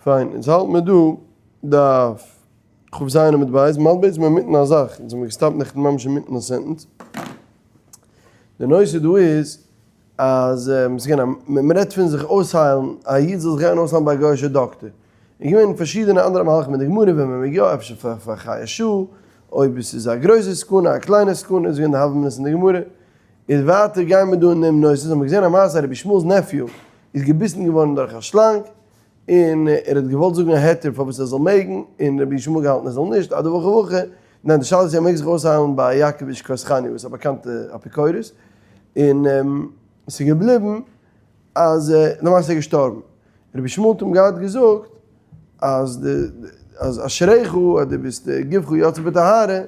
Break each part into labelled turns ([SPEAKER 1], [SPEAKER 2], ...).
[SPEAKER 1] פיין, אונז האלט מיר דא דף כ"ז עמוד ב', מ'האלט בעצם אינמיטן א זאך, אונז האמיר געסטאפט נעכטן ממש אינמיטן א sentence. די נושא דא איז אז ס'איז געווען א, מ'רעדט פון זיך אויסהיילן, א איד זאל זיך גיין אויסהיילן ביי א גוי'אישע דאקטער. איז געווען פארשידענע אנדערע מהלכים אין די גמרא ווען מ'מעג יא, אפשר פאר פאר חיי שעה, אויב עס איז א גרויסע סכנה, א קליינע סכנה, איז געווען די הוה אמינא'ס אין די גמרא. איז ווייטער גייען מיר דא אין דעם נושא, האבן מיר געזען א מעשה אז רבי ישמעאל'ס nephew איז געביסן געווארן דורך א שלאנג, און ער האט געוואלט זאגן א היתר פארוואס ער זאל מעגן, און רבי ישמעאל געהאלטן ער זאל נישט, אדער וכו' וכו', ניין די שאלה איז צו ער מעג זיך אויסהיילן ביי יעקב איש כסחני וואס איז א באקאנטע אפיקורס, און ס'איז געבליבן אז למעשה איז ער געשטארבן, רבי ישמעאל האט אים געהאט געזאגט אז די אז אשריך אז דו ביסט גופך יצא בטהרה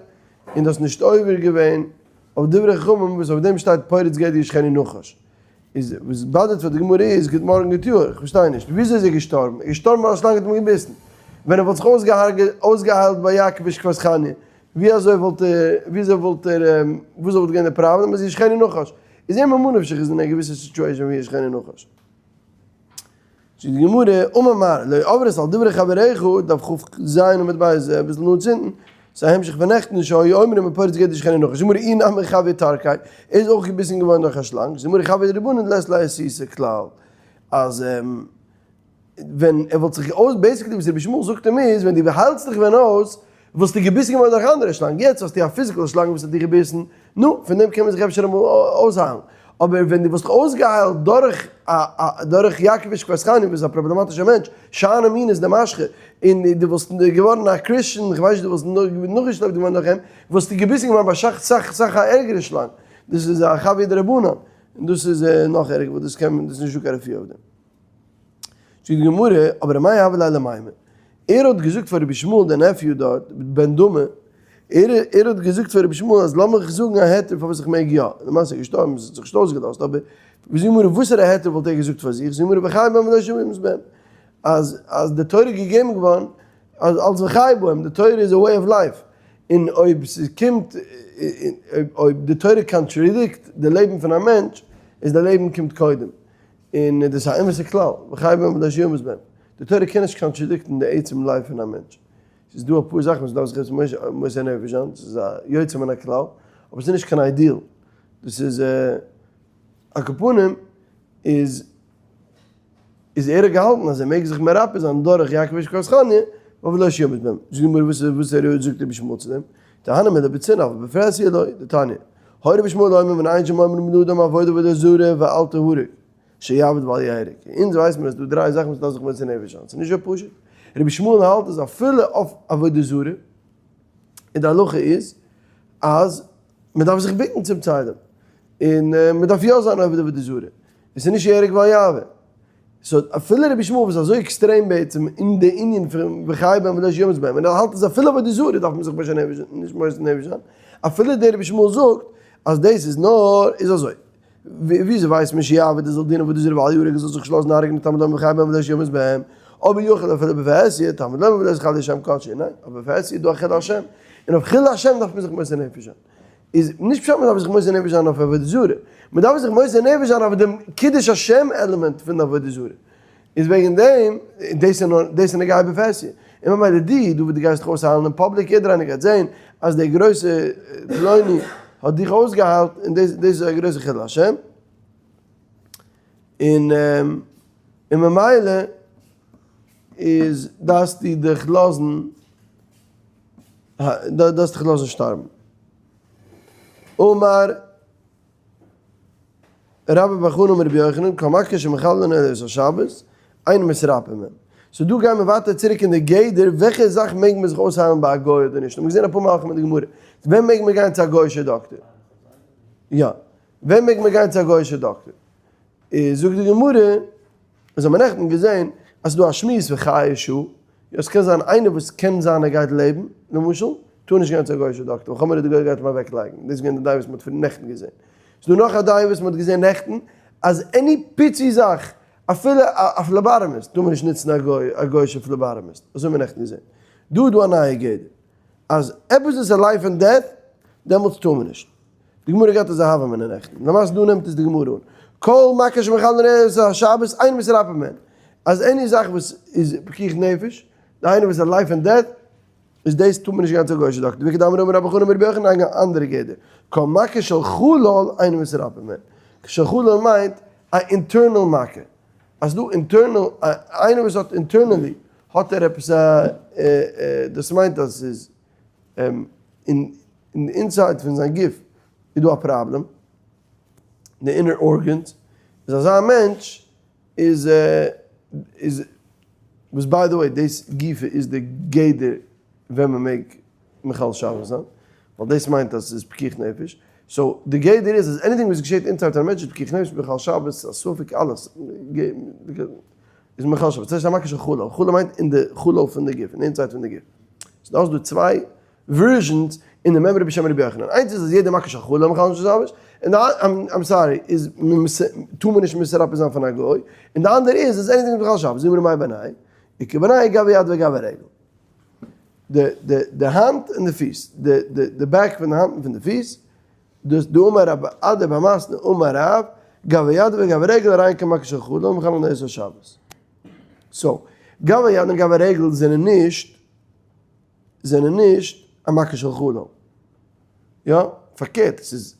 [SPEAKER 1] און דו האסט נישט עובר געווען אויף דברי חכמים וואס אויף דעם שטייט פורץ גדר ישכנו נחש. איז וואס באדערט פאר די גמרא איז, גוט מארגן גוט יאר, איך פארשטיי נישט, וויאזוי איז ער געשטארבן? ער איז געשטארבן ווייל א שלאנג האט אים געביסן. ווען ער וואלט זיך אויסגעהיילט ביי יעקב איש כפת חניה, ווי אזוי וואלט ער, וויאזוי וואלט ער, וואס וואלט געווען די פראבלעם? אז ישכנו נחש. איז ער ממה נפשך איז אין א געוויסע situation ווי ישכנו נחש. זאגט די גמרא, אמר מר, לא עברת על דברי חבריך, דף כ"ז עמוד ב', אביסל נאנט צו אונטן, ס'איז א המשך פון נעכטן, שהיו אומרים הפורץ גדר ישכנו נחש, זאגט די גמרא, אי נמי חביא תרקיה, ער איז אויך געביסן געווארן דורך א שלאנג, זאגט די גמרא, חביא דרבנן לית ליה אסיתא כלל, אז ווען ער וואלט זיך אויס, basically וואס רבי ישמעאל זאגט אים איז, ווען דו היילסט דיך ווען אויס, וואלסטו געביסן געווארן דורך אנדערע שלאנג, יעצט האסטו א physical שלאנג וואס האט דיך געביסן, נו, פון דעם קען מען זיך אפשר אמאל אויסהיילן. אבער ווען דו וואלסט דיך אויסגעהיילט דורך א א דורך יעקב איש כפת חניה וואס איז א פראבלעמאטישער מענטש, שאני מינות דמשחא, און דו וואלסט געווארן א Christian, כ'ווייס נישט, דו וואלסט נאכגעשלעפט געווארן דורך אים, וואלסטו געביסן געווארן ביי סאך סאך סאך א ערגערע שלאנג. דאס איז א חביא דרבנן, און דאס איז נאך ערגער, ווייל דאס קען מען, דאס איז נישטא קיין רפואה אויף דעם. זאגט די גמרא, אבער מאי הוה ליה למימר, ער האט געזאגט פאר רבי ישמעאל דער nephew דארט, בן דמא, ער ער האט געזאגט פאר רבי ישמעאל אז לאמיך זאגן א היתר פארוואס איך מעג יא, למעשה איז געשטארבן, עס האט זיך נישט אויסגעלאזט, אבער זאגט די גמרא וואסערע היתר וואלט ער געזאגט פאר זיך, זאגט די גמרא וחי בהם ולא שימות בהם, אז אז די תורה איז געגעבן געווארן אז אלס וחי בהם, די תורה איז א way of life, און אויב ס'קומט אויב די תורה contradict די לעבן פון א מענטש, איז די לעבן קומט קודם. און דאס איז א אמת'ע כלל, וחי בהם ולא שימות בהם. די תורה קען נישט contradict ן די עצם life פון א מענטש. ס'איז דא אפאר זאכן וואס מ'דארף זיך מוסר נפש זיין, ס'איז א יוצא מן הכלל, אבער ס'איז נישט קיין ideal. דאס איז על כל פנים איז איז ער האט געהאלטן אז ער מעג זיך מרפא זיין דורך יעקב איש כפת חניה, ולא שימות בהם. זאגט די גמרא וואס וואס זאגט רבי ישמעאל צו דעם? תהני מילי בצנעא אבל בפרהסיא לא, דתניא. היה רבי ישמעאל אומר מנין שאומרים לאדם עבוד עבודה זרה ואל תהרג, שיעבוד ואל יהרג. אונז ווייסט מען אז ס'דא דריי זאכן וואס מ'דארף זיך מוסר נפש זיין, ס'איז נישט אזוי פשוט. רבי ישמעאל האלט אז אפילו אויף עבודה זרה, און די הלכה איז אז מ'דארף זיך בוקן צום צלם, און מ'דארף יא זיין עובד עבודה זרה, און ס'איז נישט יהרג ואל יעבור. so אפילו רבי ישמעאל וואס איז אזוי עקסטרעם בעצם אין די ענין פון וחי בהם ולא שימות בהם, און ער האלט אז אפילו עבודה זרה דארף מען זיך מוסר נפש נישט מוסר נפש זיין, אפילו דער רבי ישמעאל זאגט אז דאס איז נאר איז אזוי, וויאזוי ווייסט מען שיעבוד ער זאל דינען עבודה זרה ואל יהרג ער זאל זיך נישט לאזן הרג'נען תלמוד לומר וחי בהם ולא שימות בהם, אבער יכול אפילו בפרהסיא תלמוד לומר ולא תחללו שם קדשי, ניין, אבער בפרהסיא איז דא א חילול השם, און אויף חילול השם דארף מען זיך מוסר נפש זיין. איז נישט פשט מ'דארף זיך מוסר נפש זיין אויף עבודה זרה, מ'דארף זיך מוסר נפש זיין אויף דעם קידוש השם עלעמענט פון עבודה זרה, איז וועגן דעם, דאס איז נאר, דאס איז נוגע בפרהסיא, און ממילא די, דא וואס דו גייסט דיך אויסהיילן אין public, יעדער איינער גייט זען אז דער גרויסע פלוני האט דיך אויסגעהיילט, און דאס דאס איז א גרויסע חילול השם, און און ממילא איז דארפסטו דיך לאזן. דארפסט דיך לאזן שטארבן. אמר רבה בר חנא אמר רבי יוחנן, כל מכה שמחללין עליה את השבת, אין מתרפאין מהן. so דא גייען מיר ווייטער צוריק אין די גדר, וועלכע זאך מעג מען זיך אויסהיילן ביי א גוי אדער נישט? האבן מיר געזען אפאר מהלכים אין די גמרא. ווען מעג מען גיין צו א גוי'אישער דאקטער? יא. ווען מעג מען גיין צו א גוי'אישער דאקטער? איז זאגט די גמרא, אונז האבן נעכטן געזען אז ס'איז דא א שמועס פון חיי שעה, יא עס קען זיין איינער וואס קען זיין ער גייט לעבן, למשל, טאר נישט גיין צו א גוי'אישע דאקטער, ווייל חמור די גוי גייט אים אוועק לייגן, דאס איז געווען די דיי וואס מ'האט נעכטן געזען. ס'איז דא נאך א דיי וואס מ'האט געזען נעכטן, אז any פיצי זאך, אפילו א phlebotomist, טאר מען נישט נוצן א גוי, א גוי'אישע phlebotomist, אזוי האבן מיר נעכטן געזען. דא איז דא א נייע גדר, אז עפעס וואס איז life and death, דעמאלטס טאר מען נישט. די גמרא געהאט אזא הוה אמינא נעכטן, למעשה דא נעמט עס די גמרא אן, כל מכה שמחללין עליה את השבת אין מתרפאין מהן. אז any זאך וואס איז פיקוח נפש, דהיינו וואס איז א life and death, איז דאס טאר מען נישט גיין צו א גוי'שע דאקטער, ואיכא דאמרי אמר רבי חנן אמר רבי יוחנן אן אנדערע גדר, כל מכה של חלל אינו מתרפא ממנה, של חלל מיינט א internal מכה, אז דא internal, איינער וואס האט internally האט ער עפעס א, דאס מיינט אז ס'איז אין די inside פון זיין גוף איז דא א פראבלעם, די inner organs, איז אזא מענטש איז איז וואס by the way דאס גופא איז די גדר ווען מען מעג מחלל שבת זיין, ווייל דאס מיינט אז ס'איז פיקוח נפש, so די גדר איז אז anything וואס געשעט inside פון א מענטש איז פיקוח נפש, מחלל שבת, א ספק, אלעס איז מחלל שבת, ס'הייסט א מכה של חלל, חלל מיינט אין די חלל פון די גוף, אין די inside פון די גוף, so דא האסט דא צוויי versions אין די מימרא בשם רבי יוחנן, איינס איז אז יעדע מכה של חלל מחלל שבת, און די I'm sorry איז טאר מען נישט מתרפא זיין פון א גוי, און די אנדערע איז אז anything מחלל שבת, זאג מיר מאי בינייהו, איכא בינייהו גב היד וגב הרגל. די די די האנט און די פיס, די די די back פון די האנט און פון די פיס, דאס דאמר רב אדא בר מתנה אמר רב, גב היד וגב הרגל הרי הן כמכה של חלל מחללין נעילת השבת. so, גב היד און גב הרגל זענען נישט זענען נישט א מכה של חלל. יא, פארקערט, עס איז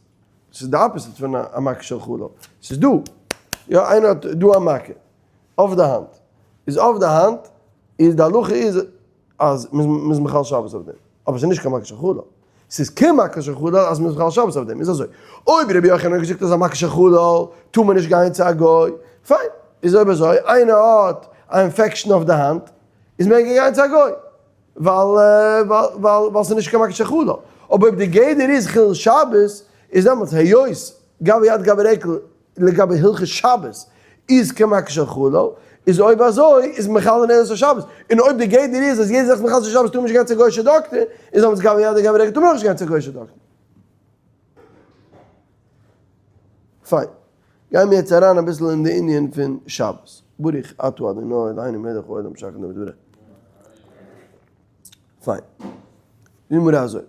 [SPEAKER 1] עס איז די opposite פון א מכה של חלל. עס איז דא, יא, איינער האט דא א מכה אויף די האנט, איז אויף די האנט איז די הלכה איז אז מ'איז מחלל שבת אויף דעם, אבער ס'איז נישט קיין מכה של חלל. ס'איז כמכה של חלל אז מ'איז מחלל שבת אויף דעם. איז אזוי, אויב רבי יוחנן האט געזאגט אז א מכה של חלל טאר מען נישט גיין צו א גוי, פיין, איז אויב אזוי איינער האט א infection אויף די האנט, איז מעג ער גיין צו א גוי, ווייל ווייל ס'איז נישט קיין מכה של חלל. אבער אויב די גדר איז חילול שבת, איז דעמאלטס היות גב היד גב הרגל לגבי הלכות שבת איז כמכה של חלל, איז אויב אזוי איז מחלל נעילת השבת, און אויב די גדר איז אז יעדע זאך איז מחלל שבת טאר מען נישט גיין צו א גוי'שע דאקטער, איז דעמאלטס גב היד גב הרגל טאר מען אויך נישט גיין צו א גוי'שע דאקטער. פיין. גייען מיר יעצט אריין אביסל אין די ענין פון שבת. ברוך אתה אדוני אלהינו מלך העולם שהכל נהיה בדברו. פיין. זאגן מיר אזוי.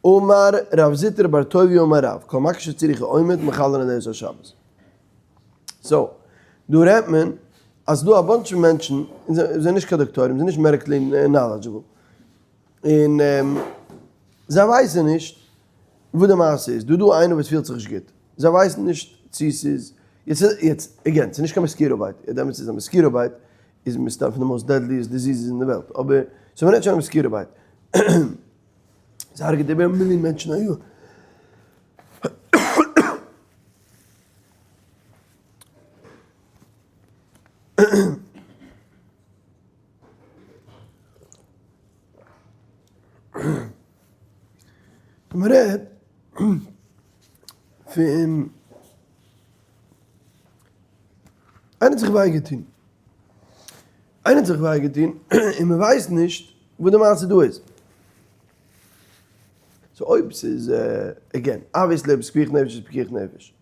[SPEAKER 1] אמר רב זוטרא בר טוביה אמר רב, כל מכה שצריכה עומד מחללין נעילת השבת. so, דא רעדט מען אז ס'דא א bunch פון מענטשן, און זיי זענען נישט קיין דאקטוירים, זיי זענען נישט medically knowledgeable, און זיי ווייסן נישט וואס די מעשה איז, דא דא איינער וואס פילט זיך נישט גוט, זיי ווייסן נישט צו ס'איז, יעצט יעצט again ס'איז נישט קיין mosquito bite, דעמאלטס איז א mosquito bite איז מסתם פון די most deadliest diseases אין די וועלט, אבער so מ'רעדט שוין א mosquito bite. עס הרג'ט איבער א מיליאן מענטשן א יאר. מען רעדט פון איינער האט זיך וויי געטון, איינער האט זיך וויי געטון און מען ווייסט נישט וואס די מעשה דא איז. so אויב ס'איז, again, obviously אויב ס'איז פיקוח נפש איז פיקוח נפש.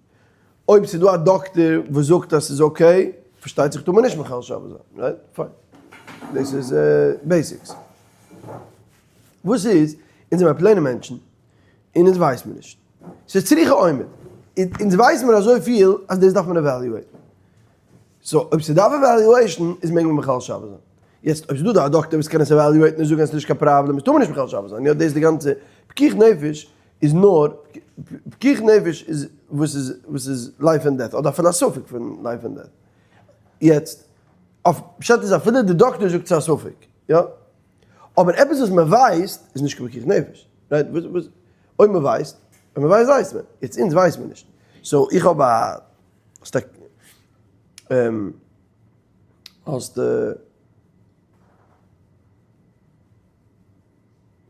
[SPEAKER 1] אויב ס'איז דא א דאקטער וואס זאגט אז ס'איז okay, פארשטייט זיך טאר מען נישט מחלל שבת זיין, right? פיין. דאס איז basics. וואס איז, אונז זעמער plain ע מענטשן, און אונז ווייסט מיר נישט. ס'איז צריכה עומד. אונז ווייסט מיר אזויפיל אז דאס דארף מען evaluate ן. so אויב ס'דארף evaluation איז מעג מען מחלל שבת זיין. יעצט אויב ס'דא דא א דאקטער וואס קען עס evaluate ן און זאגן אז ס'נישט קיין פראבלעם איז טאר מען נישט מחלל שבת זיין. יא דאס איז די גאנצע פיקוח נפש איז נאר פיקוח נפש איז וואס איז וואס איז life and death אדער אפילו א ספק פון life and death. יעצט אויף פשט איז אפילו די דאקטער זאגט ס'איז א ספק. יא. אבער עפעס וואס מ'ווייסט איז נישט קיין פיקוח נפש. right? וואס וואס אויב מ'ווייסט, אויב מ'ווייסט ווייסט מען. יעצט אונז ווייסט מען נישט. so איך האב א האסט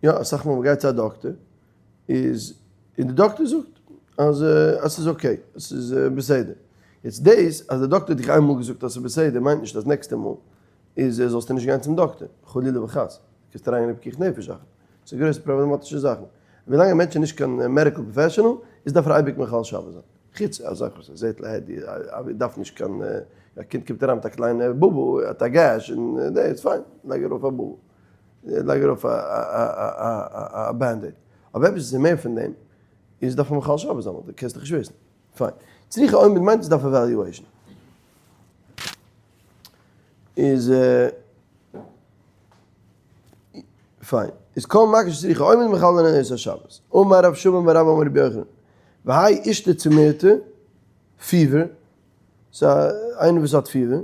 [SPEAKER 1] יא אסאך מאל מ'גייט צו א דאקטער איז און די דאקטער זאגט אז אז ס'איז okay ס'איז בסדר יעצט דאס אז די דאקטער האט דיך איינמאל געזאגט אז ס'איז בסדר מיינט נישט אז נעקסטע מאל איז זאלסטו נישט גיין צום דאקטער חלילה וחס קענסט אריינגיין אין פיקוח נפש זאכן ס'איז גרויסע פראבלעמאטישע זאכן ווילאנג א מענטש איז נישט קיין medical professional איז דארף ער אייביג מחלל שבת זיין. חוץ א זאך וואס ער זעט להד י אבי דארף נישט קיין, א קינד קומט אריין מיט א קליינע בובו האט א gash און דעי איז פיין, לייג ארויף א בובו, לייג ארויף א Band-Aid, אבער עפעס וואס איז מער פון דעם איז דארף מען מחלל שבת זיין ווייל דו קענסט דאך נישט וויסן, פיין. צריכה עומד מיינט עס דארף evaluation. איז פיין. איז כל מכה שצריכה עומד מחללין את השבת. אמר רב שמעון בר רב אמר רבי יוחנן. והאי אישתא צומירתא, fever, ס'איז איינער וואס האט fever,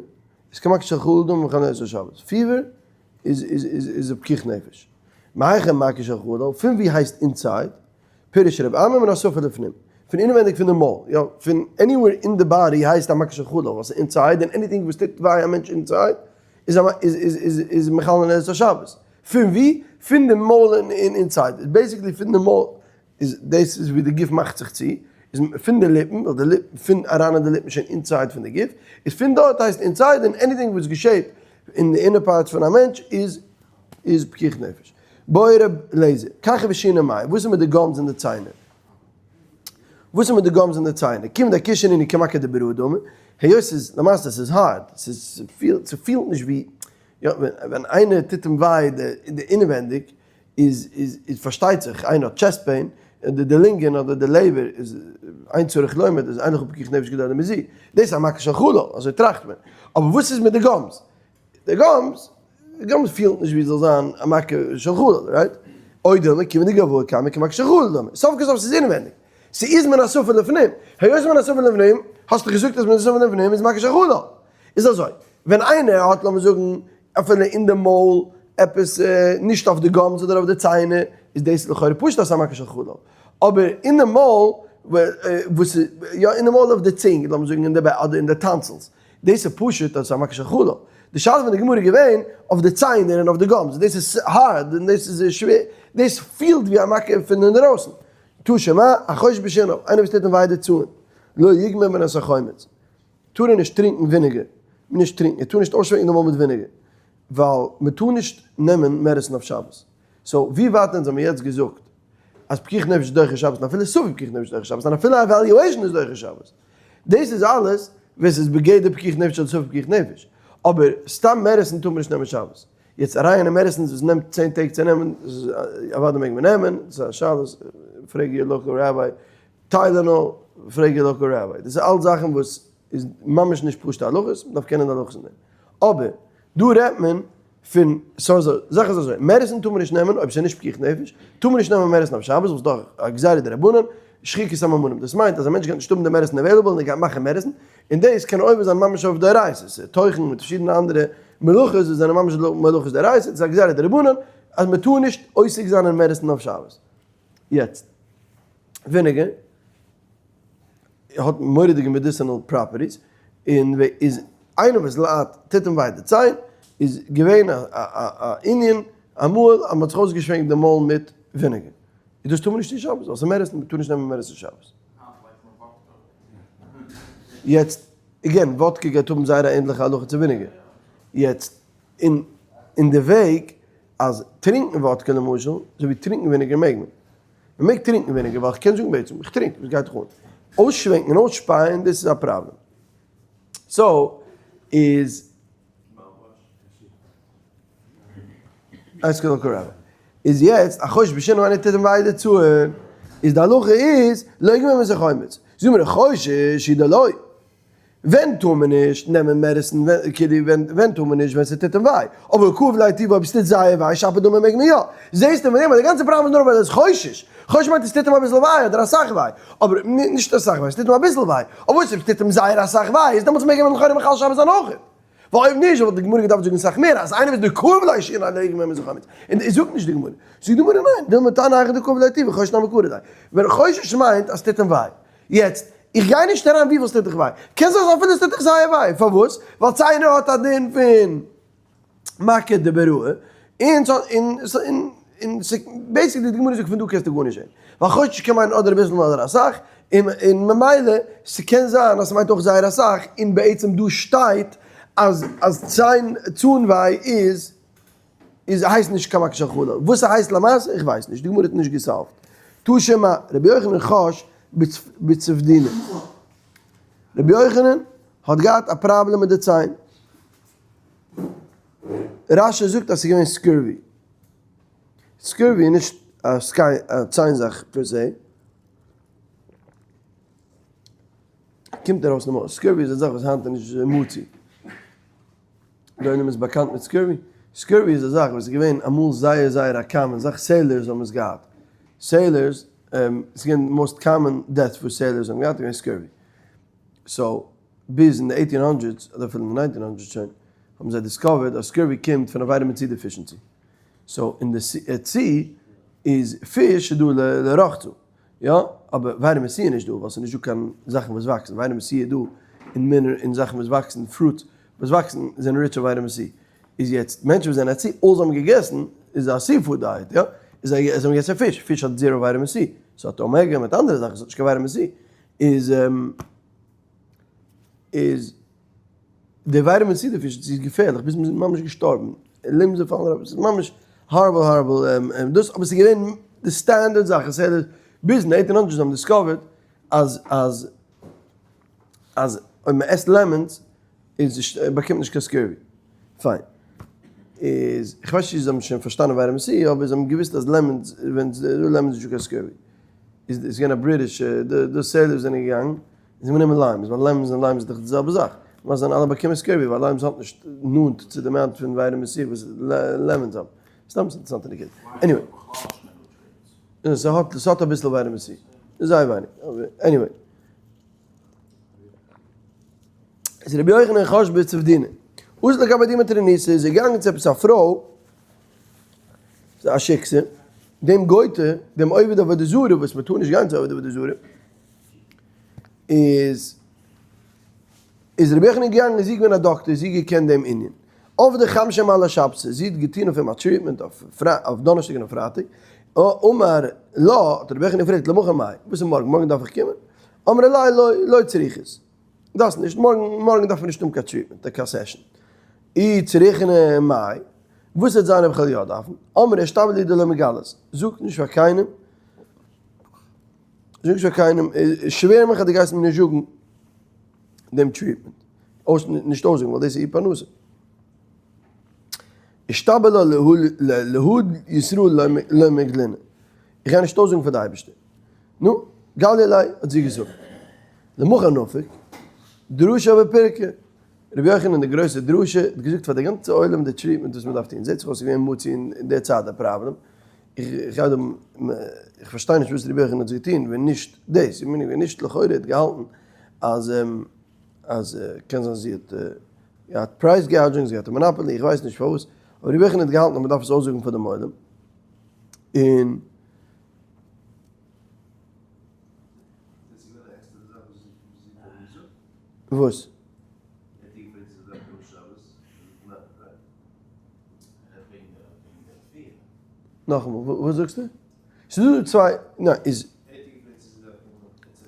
[SPEAKER 1] איז כמכה של חלל דמי מחללין את השבת. fever איז איז איז איז א פיקוח נפש. מהיכן מכה של חלל? פון ווי הייסט inside? פירש רב אמי מן השפה לפנים. פון אינעווענדיג פון די מויל. יא, פון anywhere אין די body הייסט א מכה של חלל ווייל ס'איז inside און anything וואס טוט וויי א מענטש inside איז א איז איז איז איז מחלל את השבת. פון ווי? פון די מויל און inside. Basically פון די מויל איז דאס איז ווי די גוף מאכט זיך צו, איז פון די ליפן, ווייל די ליפן פון אריין אין די ליפן שוין inside פון די גוף, איז פון דארט הייסט inside און anything וואס געשעט אין די inner parts פון א מענטש איז איז פיקוח נפש. בעי ר' לעזער, כחי ושיני מאי, וואס איז מיט די gums און די ציינער? וואס איז מיט די gums און די ציינער? כיון דאקושי נינהו כמכה דבראי דמי, היות ס'איז, למעשה ס'איז hard, ס'איז ס'פילט ס'פילט נישט ווי, יא, ווען איינער טוט אים וויי די אינעווענדיג, איז איז איז פארשטייט זיך איינער האט chest pain, אדער די לונגען אדער די לעבער איז אין צריך לומר איז אין לך פיקוח נפש גדול מזה, דאס איז א מכה של חלל, אזוי טראכט מען, אבער וואס איז מיט די gums? די gums, די gums פילט נישט ווי עס זאל זיין א מכה של חלל, right? או דילמא כיון דגבוה קמיה כמכה של חלל דמי, סוף כל סוף ס'איז אינעווענדיג, ס'איז מן השפה לפנים, היות מן השפה לפנים, האסטו געזאגט אז מן השפה לפנים איז מכה של חלל, איז אזוי, ווען איינער האט לאמיר זאגן אפילו אין די מויל עפעס נישט אויף די gums אדער אויף די ציינער, איז דאס לכאורה פשוט אז ס'איז א מכה של חלל, אבער אין די מויל וואס איז יא אין די מויל אויף די צינג לאמיר זאגן אין די אדער אין די tonsils, דאס איז פשוט אז ס'איז א מכה של חלל. די שאלה פון די גמרא איז געווען אויף די ציינער און אויף די gums, דאס איז hard און דאס איז שווער, דאס פילט ווי א מכה פון אינדערויסן. תא שמע, החושש בשיניו, איינער וואס טוט אים וויי די צאן, לא יגמור מהן את החומץ. טאר ער נישט טרינקן vinegar, נישט טרינקן, ער טאר נישט אויסשווענקן די מויל מיט vinegar, ווייל מען טאר נישט נעמען medicine אויף שבת. So ווי ווייט אונז האבן יעצט געזאגט אז פיקוח נפש איז דוחה שבת און אפילו ספק פיקוח נפש איז דוחה שבת און אפילו evaluation איז דוחה שבת, דאס איז אלעס ווען ס'איז בגדר פיקוח נפש אדער ספק פיקוח נפש, אבער סתם medicine טאר מען נישט נעמען שבת. יעצט אריין אין medicines וואס נעמט צען טעג צו נעמען, אוודאי מעג מען נעמען, ס'איז א שאלה, פרעג your local rabbi. Tylenol, פרעג your local rabbi. דאס איז אלץ זאכן וואס איז ממש נישט פשוטע הלכות, מען דארף קענען די הלכות אין דעם. אבער דא רעדט מען פון, סא אזוי, זאך איז אזוי, medicine טאר מען נישט נעמען אויב ס'איז נישט פיקוח נפש, טאר מען נישט נעמען medicine אויף שבת, וואס איז דאך א גזירה דרבנן, שחיקת סממנים. דאס מיינט אז א מענטש גייט נישט האבן די medicine available און ער גייט מאכן medicine, און דאס קען עובר זיין ממש אויף דאורייתא'ס, טוחן מיט פארשידענע אנדערע מלאכות וואס זענען ממש מלאכות דאורייתא, דאס איז א גזירה דרבנן אז מען טאר נישט עוסק זיין אין medicine אויף שבת. יעצט. vinegar האט מורא'דיגע medicinal properties, און איז איינער וואס ליידט טוט אים וויי די ציין, איז געווען א א ענין אמאל אז מ'האט זיך אויסגעשווענקט די מויל מיט vinegar, איז דאס טאר מען נישט טון שבת, ווייל ס'איז medicine, מ'טאר נישט נעמען medicine שבת. יעצט, again, וואדקע גייט האבן זייער א ענדליכע הלכה צו vinegar, יעצט, אין אין די וועג אז טרינקן וואדקע למשל, אזוי ווי טרינקן vinegar מעג מען. מען מעג טרינקן vinegar ווייל כ'קען זאגן בעצם איך טרינק וואס גייט דיך אן? אויסשווענקן און אויסשפייען דאס איז א פראבלעם. So איז איז יעצט החושש בשיניו איינער טוט אים וויי די צאן איז די הלכה איז לא יגמור מהן את החומץ זאג מיר חושש הוא דלא ווען טאר מען נישט נעמען medicine, כאילו ווען טאר מען נישט ווען ס'טוט אים וויי, אבער כאב ליה טובא אויב ס'טוט זייער וויי שפיר דמי מעג מען יא, זעהסטו פון דעם אז די גאנצע פראבלעם איז נאר ווייל ער איז חושש, חושש מיינט עס טוט אים אביסל וויי אדער אסאך וויי, אבער נישט אסאך וויי, ס'טוט אים אביסל וויי, אבער וואס אויב ס'טוט אים זייער אסאך וויי, איז דעמאלטס מעג מען לכאורה מחלל שבת זיין אויכעט, ווייל אויב נישט וואלט די גמרא געדארפט זאגן אסאך מער אז איינער וואס דכאב ליה שיני לא יגמור מהן את החומץ, און דאס זאגט נישט די גמרא, זאגט די גמרא ניין, דילמא תנא היכא דכאב ליה טובא חושש נמי קרי ליה, ווען חושש מיינט אז ס'טוט אים וויי, יעצט, איך גיי נישט אריין וויפיל ס'טוט דיך וויי. קען זיין אז אפילו ס'טוט דיך זייער וויי. פארוואס? ווייל ציינער האט א דין פון מכה דבראי, און און און basically די גמרא זאגט פון דא קענסטו גארנישט זען. ווייל חושש קען מיינען אדער אביסל אדער אסאך, און און ממילא ס'קען זיין אז ס'מיינט אויך זייער אסאך, און בעצם דא שטייט אז אז ציין צאן וויי איז איז הייסט נישט קיין מכה של חלל. וואס ס'הייסט למעשה איך ווייס נישט, די גמרא האט נישט געסאלווט. תא שמע, רבי יוחנן חש בצפדינא. רבי יוחנן האט געהאט א פראבלעם מיט די ציין. רש"י זאגט אז ס'איז געווען scurvy. Scurvy איז נישט א ציין זאך per se. קומט ארויס נארמאל. Scurvy איז א זאך וואס היינט איז נישט מצוי. די עולם איז באקאנט מיט scurvy? Scurvy איז א זאך וואס איז געווען אמאל זייער זייער א common זאך, sailors האבן עס געהאט. Sailors, ס'איז געווען די most common death וואס sailors האבן געהאט איז געווען scurvy. So, ביז אין די eighteen hundreds, אדער אפילו אין די nineteen hundreds שוין, האבן זיי discovered אז scurvy קומט פון א vitamin C deficiency. So, אין די sea איז פיש איז דא לרחצה. יא, אבער vitamin C איז נישט דא ווייל ס'איז נישט דא קיין זאכן וואס וואקסן, vitamin C איז דא אין מינער אין זאכן וואס וואקסן, fruit וואס וואקסן זענען rich אויף vitamin C, איז יעצט מענטשן וואס זענען at sea אלס האבן געגעסן איז א seafood diet יא, איז זיי האבן געגעסן פיש, פיש האט zero vitamin C, ס'האט omega מיט אנדערע זאכן, ס'האט נישט קיין vitamin C, איז איז די vitamin C deficiency איז געפערליך ביז מ'איז ממש געשטארבן, limbs זענען פאלן אראפ, ס'איז ממש horrible horrible דאס, אבער ס'איז געווען די standard זאך, עס איז ביז אין eighteen hundreds האבן discovered אז אז אז אויב מ'עסט lemons איז נישט באקומט נישט קיין scurvy, פיין איז כ'ווייס נישט צו זיי האבן שוין פארשטאנען vitamin C אבער זיי האבן געוואוסט אז lemons ווען ס'איז דא lemons איז נישטא קיין scurvy, איז געווען א British די sailors זענען געגאנגען זיי האבן גענומען limes, ווייל lemons און limes איז דאך די זעלבע זאך, למעשה זענען אלע באקומען scurvy ווייל limes האט נישט נאנט צו די amount פון vitamin C וואס lemons האבן. סתם אינטערעסאנטע נקודה. Anyway. ס'האט ס'האט אביסל vitamin C. זייער ווייניג. אבער anyway. איז רבי יוחנן חש בצפדינא. אזל לקמיה דמטרוניתא איז ער געגאנגען צו עפעס א פרוי, א שיקסע, דעם גויטע, דעם עובד עבודה זרה וואס מ'טאר נישט גיין צו עובד עבודה זרה, איז איז רבי יוחנן געגאנגען און זי איז געווען א דאקטער זי האט געקענט דעם ענין אויף די חמשה מעלה שבתא זי האט געטון אויף אים א treatment אויף דאנערשטאג און אויף פרייטאג אמר לה האט רבי יוחנן געפרעגט למחר מאי וואס איז מארגן מארגן דארף איך קומען אמרה ליה לא לא צריכת דארפסט נישט מארגן מארגן דארף מען נישט האבן קיין treatment קיין session אי צריכנא מאי וואס וועט זיין אויב איך וועל יא דארפן אמרה אשתבע לי דלא מגלית זאג נישט פאר קיינעם זאג נישט פאר קיינעם, שווער מיך אז דו גייסט מיר נישט זאגן דעם treatment, נישט אויסזאגן ווייל דאס איז איר פרנסה. אשתבע להוד ישראל לא מגלינא, איך גיי נישט אויסזאגן פאר די אייבערשטער. נו, גלי ליה האט זי געזאגט. למחר נפק, דרשה בפירקא, רבי יוחנן די גרויסע דרשה האט געזאגט פאר די גאנצע עולם די treatment וואס מען דארף טון, זעט זיך אויס ס'איז געווען מצוי אין די צייט די פראבלעם, איך גיי דא, איך פארשטיי נישט וואס רבי יוחנן האט געטון ווען נישט דאס, איך מיין ווען נישט לכאורה האט געהאלטן אז אז קען זיין זי האט געהאט price gouging, זי האט א monopoly, איך ווייס נישט פארוואס, אבער רבי יוחנן האט געהאלטן אז מען דארף עס אויסזאגן פאר דעם עולם, און. וואס? נאכאמאל, וואס זאגסטו? ס'איז דא צוויי, ניין, איז.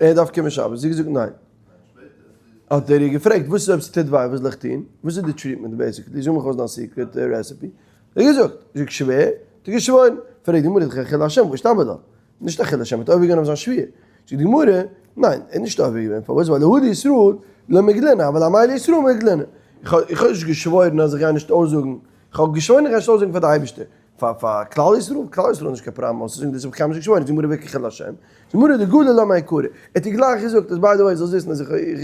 [SPEAKER 1] ער דארף קומען שבת, זי האט געזאגט ניין. האט ער איר געפרעגט, וואס איז אויב ס'טוט וויי, וואס זאל איך טון? וואס איז די treatment basically? זאג מיך אויס דיין secret recipe. האט ער געזאגט, זאג שווער, האט ער געשוואוירן. פרעגט די גמרא, איז דאך א חילול השם, וואס שטאמט דא? נישט א חילול השם, האט עובר געווען אויף זיין שבועה. זאגט די גמרא, ניין, ער איז נישט עובר געווען, פארוואס? ווייל להוד ישראל לא מגלינא, אבל עמל ישראל מגלינא. איך האב נישט געשוואוירן אז איך גיי נישט אויסזאגן, איך האב געשוואוירן איך גיי נישט אויסזאגן פאר די אייבערשטער, פאר פאר כלל ישראל, כלל ישראל האט נישט קיין פראבלעם אויסצוזאגן, דאס האב איך קיינמאל נישט געשוואוירן, זאגט די גמרא ווער חילול השם? זאגט די גמרא דגלי לה מעיקרא, ער האט איר גלייך געזאגט אז by the way זאלסט וויסן אז איך איך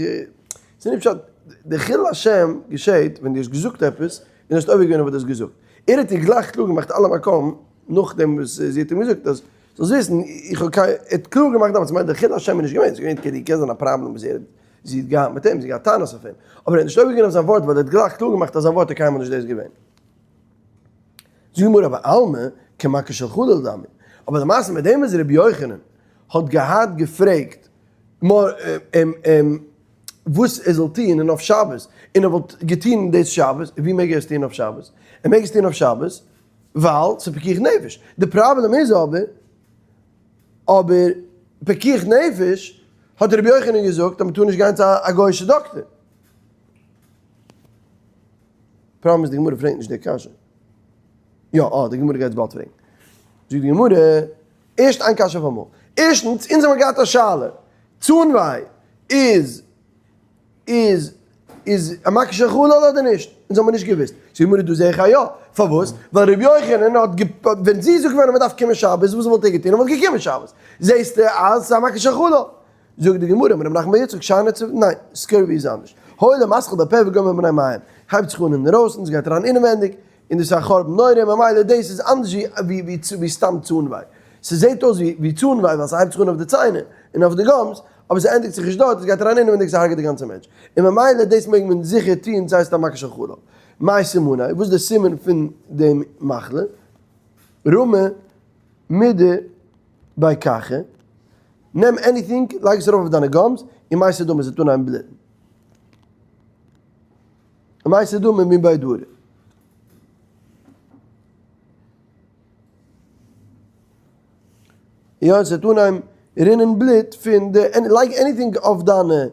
[SPEAKER 1] ס'איז נישט פשט, די חילול השם געשעט ווען דו האסט געזאגט עפעס און האסט עובר געווען אויף וואס דו האסט געזאגט, ער האט איר גלייך קלאר געמאכט על המקום נאכדעם וואס זי האט אים געזאגט אז זאלסט וויסן איך האב קיין, ער האט קלאר געמאכט דעמאלטס, מיינט די חילול השם איז נישט געווען, ס'איז געווען כאילו קען זיין א פראבלעם וואס ער האט זי האט געהאט מיט אים, זי האט געהאט טענות אויף אים, אבער ער האט נישט עובר געווען אויף זיין ווארט ווייל ער האט גלייך קלאר געמאכט אז זיין ווארט איז קיינמאל נישט דאס געווען. זאגט די גמרא בעלמא כמכה של חלל דמי, אבער למעשה מיט דעם וואס רבי יוחנן האט געהאט געפרעגט וואס ער זאל טון און אויף שבת, און ער וואלט געטון דאס שבת, ווי מעג ער עס טון אויף שבת? ער מעג עס טון אויף שבת ווייל ס'איז פיקוח נפש, די פראבלעם איז אבער אבער פיקוח נפש האט רבי יוחנן געזאגט אז מ'טאר נישט גיין צו א גוי'אישע דאקטער. פראבלעם איז די גמרא פרעגט נישט די קשיא. יא, אה, די גמרא גייט באלד פרעגן. זאגט די גמרא, ערשט איין קשיא אויף אמאל. ערשטנס, אונז האבן געהאט א שאלה, צאן וויי איז איז איז א מכה של חלל אדער נישט? אונז האבן נישט געוואוסט. זאגט די גמרא, דא זעה איך א יא. פארוואס? ווייל ר' יוחנן האט גע ווען זי זאגט ווען אז מען דארף קומען שבת, וואס וואלט ער געטון? ער וואלט געקומען שבת. זעסטו אז ס'איז א מכה של חלל. זאגט די גמרא, אמר רב נחמן בר יצחק, שאני צ, ניין, scurvy איז אנדערש. הואיל ומתחיל בפה וגומר בני מעיים, הייבט זיך אן אינדערויסן, ס'גייט אריין אינעווענדיג, און דאס איז א חורבן נורא, ממילא דאס איז אנדערש ווי ווי סתם צאן-וויי. ס'זעט אויס ווי צאן-וויי ווייל ס'הייבט זיך אן אויף די ציינער און אויף די gums, אבער ס'ענדיגט זיך נישט דארט, עס גייט אריין אינעווענדיג ס'הרג'עט די גאנצע מענטש. און ממילא דאס מעג מען זיכער טון, ס'הייסט א מכה של חלב. מאי סימניה, וואס איז די סימן פון דעם מחלה? רמי מידי בי ככא, נעם anything, לייג עס ארויף אויף דיינע gums, און מייתי דמא, עס וועט אנהייבן בלוטן. מייתי דמא מבי דרי. יא, עס וועט אנהייבן רינען בלוט פון די, לייג anything אויף דיינע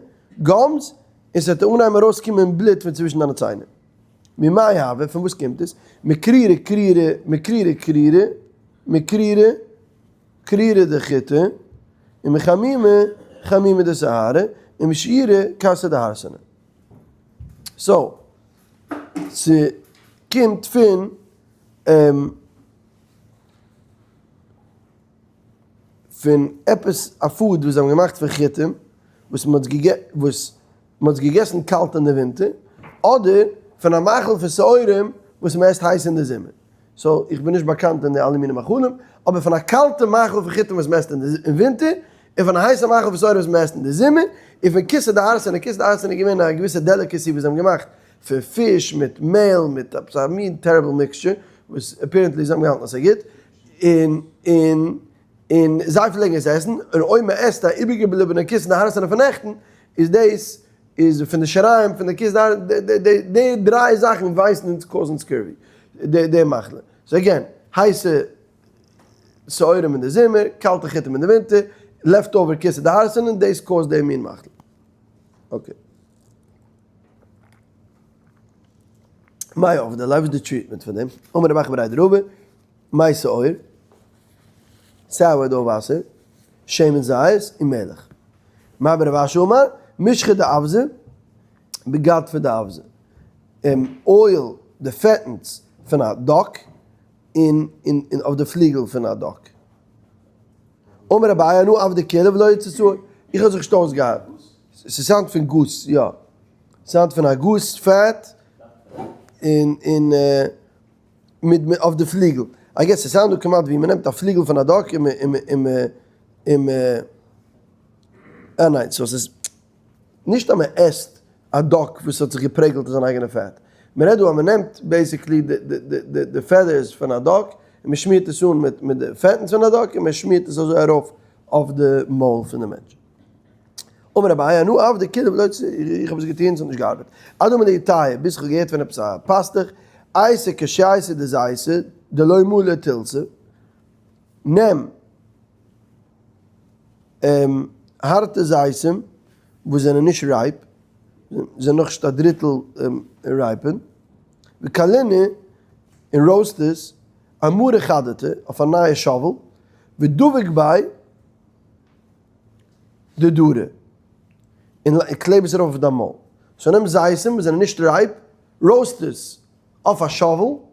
[SPEAKER 1] gums, און ס'וועט אנהייבן ארויסקומען בלוט פון צווישן דיינע ציינער. ממאי הוי, פון וואס קומט עס? מקרירי קרירי, מקרירי קרירי, מקרירי קרירי דחיטי, און מחמימי חמימי דשערי, און משיעורי כסא דהרסנא. so, ס'קומט פון פון עפעס א food וואס זיי האבן געמאכט פון חיטים, וואס מ'האט וואס מ'האט עס געגעסן קאלט אין די ווינטער, אדער פון א מאכל פון שעורים וואס מ'עסט הייס אין די זומער. so, איך בין נישט באקאנט אין די אלע מיני מאכלים, אבער פון א קאלטע מאכל פון חיטים וואס מ'עסט אין ווינטער, און פון א הייסע מאכל פון שעורים וואס מ'עסט אין די זומער, און פון כסא דהרסנא, כסא דהרסנא איז געווען א געוויסע delicacy וואס זיי האבן געמאכט פון פיש מיט מעהל מיט עפעס א מין terrible mixture, וואס apparently זיי האבן געהאלטן אז ס'איז גוט, און און און זיי פלעגן עס עסן, און אויב מ'עסט א איבערגעבליבענע כסא דהרסנא פון נעכטן, איז דאס איז פון די שיריים פון די כסא דהרסנא, די דריי זאכן ווייסן אונז cause ן scurvy, די מחלה. so again, הייסע שעורים אין די זומער, קאלטע חיטים אין די ווינטער, leftover כסא דהרסנא, דאס cause ט די מין מחלה. okay. מאי עבדי ליה, וואס איז די treatment פאר דעם? אמר רב אחא בריה דרבא, מי שאור, sourdough וואסער, שמן זית און מלח. מר בר רב אשי אמר, משחא דאווזא, בגדפא דאווזא. oil, די פעטנס פון א duck, און אויף די פליגל פון א duck. אמר אביי אנא עבדי כולהו ולא אתסאי, איך האב זיך נישט אויסגעהאלטן. ס' sound פון goose, יא. sound פון א goose fat, און און מיט אויף די פליגל. I guess ס' sound דא כמעט ווי מ'נעמט א פליגל פון א duck און מ' און מ' און מ' אה ניין, so ס'איז נישט אז מ'עסט א duck וואס האט זיך געפרעגלט אין זיין אייגענע פעט. מ'רעדט דא אז מ'נעמט basically די feathers פון א duck און מ'שמירט עס אן מיט די פעטנס פון א duck און מ'שמירט עס אזוי ארויף אויף די מויל פון די מענטש. אמר אביי אנא עבדי כולהו ולא אתסאי, איך האב עס געטון, ס'האט נישט געארבעט. עד דאמר לי טייעא, ביז כ'האב געהערט פון עפעס א פאסטוך, אייתי כשיתא דזיתא דלא מלו תילתא, נעם הארטע זיתים וואס זענען נישט ripe, זענען נאכנישט א דריטל ripen, וקלינהו און roast עס, אמרא חדתא, אויף א נייע shovel, ודביק ביה דדרא, און קלעב עס ארויף אויף דיין מויל. so נעם זיתים וואס זענען נישט ripe, roast עס אויף א shovel,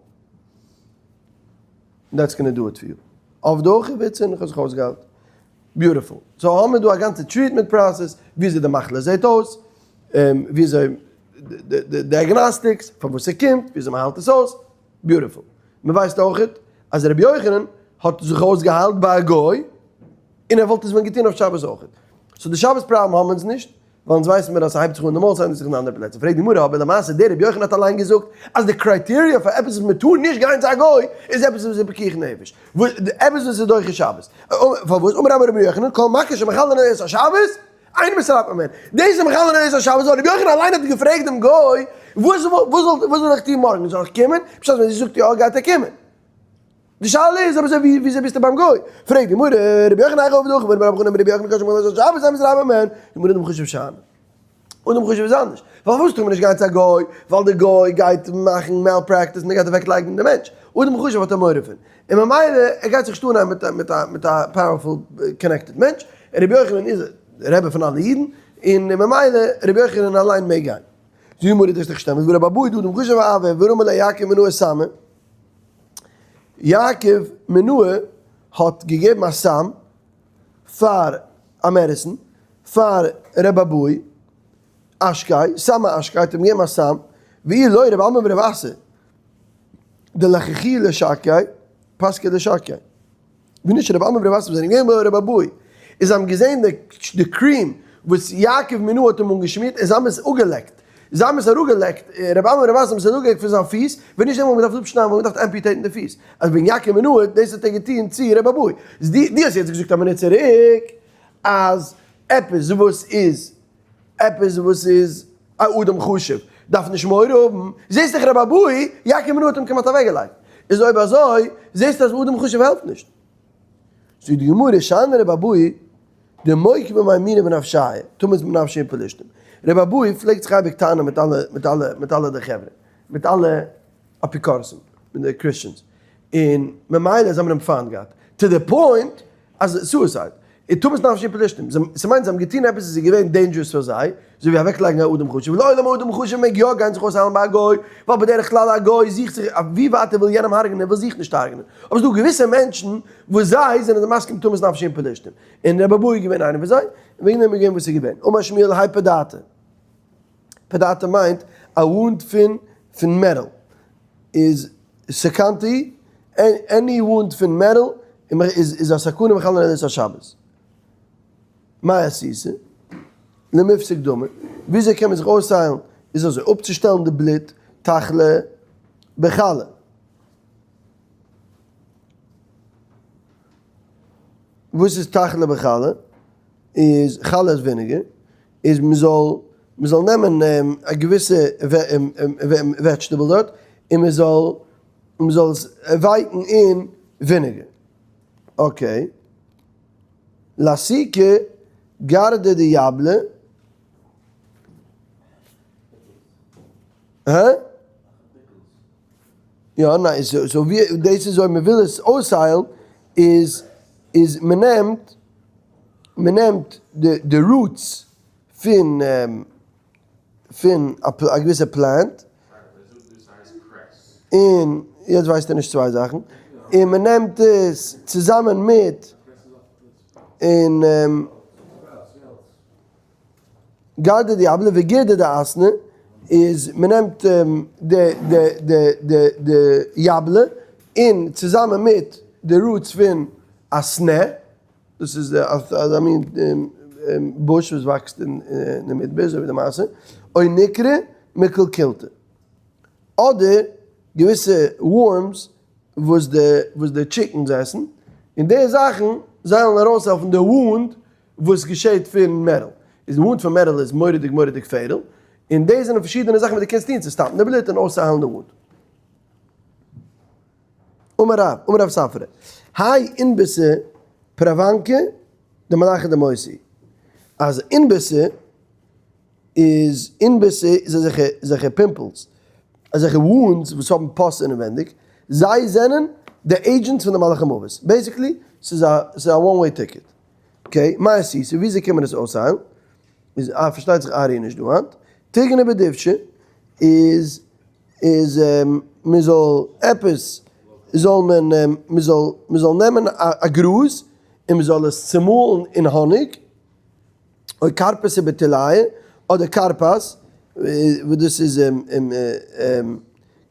[SPEAKER 1] that's gonna do it for you. אויף די אויך איבער צו איך האב זיך אויסגעהיילט. beautiful. so האמיר דא א גאנצע treatment process, וויאזוי די מחלה זעט אויס, וויאזוי די diagnostics, פון וואס ס'קומט, וויאזוי מ'היילט עס אויס. beautiful. מ'ווייסט אויכעט אז רבי יוחנן האט זיך אויסגעהיילט ביי א גוי, און ער וואלט עס ווען געטון אויף שבת אויכעט. so די שבת פראבלעם האבן אונז נישט, ווייל אונז ווייסן מיר אז ס'הייבט זיך אן אין די מויל ס'ענדיגט זיך אין אנדערע פלעצער. פרעגט די גמרא, אבער למעשה דער רבי יוחנן האט אליין געזאגט אז די criteria פאר עפעס וואס מ'טאר נישט גיין צו א גוי איז עפעס וואס איז פיקוח נפש, עפעס וואס איז דוחה שבת. פארוואס? אמר רבה רבי יוחנן, כל מכה שמחללין את השבת, אין מתרפאין מהן. דאס איז מחללין את השבת, ווייל רבי יוחנן אליין האט געפרעגט דעם גוי, וואס זאל איך טון מארגן, זאל איך קומען? בשעת ווען זי זאגט יא גייט ער קומען. די שאלה איז אבער אזוי וויאזוי ביסטו ביים גוי? פרעגט די גמרא, רבי יוחנן היכי עביד הכי, אמר רבי חנן אמר רבי יוחנן כל שמחלל את השבת אין מתרפאין מהן, די גמרא אדם חשוב שאני. אדם חשוב איז אנדערש, פארוואס טאר מען נישט גיין צו א גוי? ווייל די גוי גייט מאכן malpractice און ער גייט אוועק לייגן די מענטש. אדם חשוב האט ער מורא פון, און ממילא ער גייט זיך נישט אנהייבן מיט מיט א מיט א powerful connected מענטש, און רבי יוחנן איז רבי פון אלע אידן, און ממילא רבי יוחנן אליין מעג גיין. זאגט די גמרא דאס איז דאך נישט אמת, והא רבי אבהו דאדם חשוב הוה ורמי ליה יעקב מינאה סמא, יעקב מינאה האט געגעבן א סם פאר א medicine פאר ר' אבהו. אשקיה, סמא אשקיה, האט אים געגעבן א סם, ואי לא רב אמי ורב אסי, דלחכוה לשקיה, פסקיה לשקיה. ווי נישט רב אמי ורב אסי וואס זענען געווען ביי רב אבהו, און זיי האבן געזען די cream וואס יעקב מנא האט אים אנגעשמירט, און זיי האבן עס אפגעלעקט, זיי האבן עס אראפגעלעקט, רב אמי ורב אסי האבן עס אראפגעלעקט פון זיין פיס, ווען נישט דעם וואלט מען געדארפט אפשניידן, וואלט מען געדארפט amputate ן די פיס, אז ווען יעקב מנא דאס האט ער געטון צו רב אבהו, איז דו דו האסט יעצט געזאגט א מינוט צוריק אז עפעס וואס איז עפעס וואס איז א אדם חשוב דארף נישט מורא האבן, זעסט דאך רב אבהו, יעקב מנא האט אים כמעט אוועקגעלייגט, איז אויב אזוי זעסטו אז אדם חשוב העלפט נישט. זאגט די גמרא, שאני רב אבהו דמוקי במימונא בנפשיה, תמות בנפשיה עם פלשתים. רב אבהו פלעגט זיך אייביג טענה'ן מיט אלע מיט אלע מיט אלע די חברה, מיט אלע אפיקורסים, מיט די Christians, און ממילא זיי האבן אים פיינט געהאט, to the point אז suicide, און תמות נפשי עם פלשתים, ס'מיינט זיי האבן געטון עפעס וואס איז געווען dangerous פאר זיי, אזוי ווי אוועקלייגן א אדם חשוב, לעולם א אדם חשוב מעג יא גיין זיך אויסהיילן ביי א גוי, ווייל בדרך כלל א גוי זוכט זיך, ווי ווייט ער וויל יענעם הרג'נען, ער וויל זיך נישט הרג'נען, אבער ס'דא געוויסע מענטשן וואס זיי זענען די מסכים תמות נפשי עם פלשתים, און רבי אבהו איז געווען איינער פון זיי, און וועגן דעם איז געווען וואס איז געווען, אמר שמואל האי פדעתא, פדעתא מיינט א wound פון פון מעטאל, איז סכנתי, any wound פון מעטאל איז א סכנה מחלל נעילת השבת. מאי עשית? למיפסק דמא, וויאזוי קען מען זיך אויסהיילן? איז אזוי, אפצושטעלן די בלוט, תחלה בחלה. וואס איז תחלה בחלה? איז חלה איז vinegar, איז מען זאל מען זאל נעמען א געוויסע vegetable דארט און מען זאל מען זאל עס ווייקן אין vinegar. Okay. לאסוקי גרדא דיבלא. הא? יא ניין so ווי דאס איז אויב מען וויל עס אויסהיילן איז איז מען נעמט מען נעמט די די roots פון פון א געוויסע plant און יעצט ווייסט ער נישט צוויי זאכן און מען נעמט עס צוזאמען מיט און גרדא דיבלא וגירדא דאסנא איז מען נעמט די די די די די יבלע און צוזאמען מיט די roots פון א סנה, דאס איז אזא מין bush וואס וואקסט אין די מדבר אזוי ווי די מעשה, או נקרי מקלקילתא, אדער געוויסע worms וואס די וואס די chickens עסן, און די זאכן זאלן ארויסהעלפן די wound וואס געשעט פון מעטאל, איז די wound פון מעטאל איז מורא'דיג מורא'דיג fatal, און דאס זענען פארשידענע זאכן וואס דו קענסט טון צו stop ן די בלוט און אויסצוהיילן די wound. אמר רב, אמר רב ספרא, האי אינבתא פרוונקא דמלאכא דמותא, אז אינבתא איז אינבתא איז אזעלכע אזעלכע pimples, אזעלכע wounds וואס האבן pus אינעווענדיג, זיי זענען די agents פון די מלאך המוות, basically ס'איז א ס'איז א one way ticket. Okay, מאי עשית, וויאזוי קען מען עס אויסהיילן? איז א פארשטייט זיך ארי נישט דא היינט. טיגנא בדובשא איז איז מען זאל עפעס זאל מען מען זאל מען זאל נעמען א גראז און מען זאל עס צומאלן אין האניג, או כרפסא בטילאי אדער כרפס וואס דאס איז